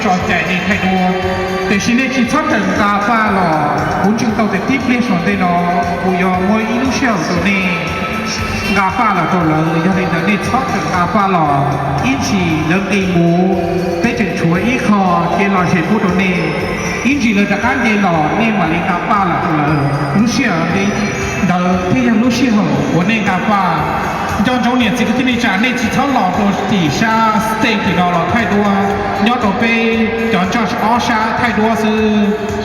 tso cai nej thaij duab. Tiam sis nej tsis txhob rawm nqa paj los, kuv ntseeg tau tias tib pliag saum ntej no kuv yuav muab ib lub sij hawm rau nej nqa paj los rau lawv. Yog li ntawd nej txhob rawm nqa paj los, ib ntsis lawv nqis mus, peb tseem tshuav ib qho kev lom zem pub rau nej. Ib ntsis lawv rov qab nce los nej mam li nqa paj los rau lawv. Lub sij hawm ntawd thiaj yog lub sij hawm uas nej nqa paj. Nco ntsoov niam txiv kwv tij neej tsa, nej tsis txhob los rau tim sab stage tim no los thaij duab. Nyob rau peb cov nroj ob sab thaij duab xwb.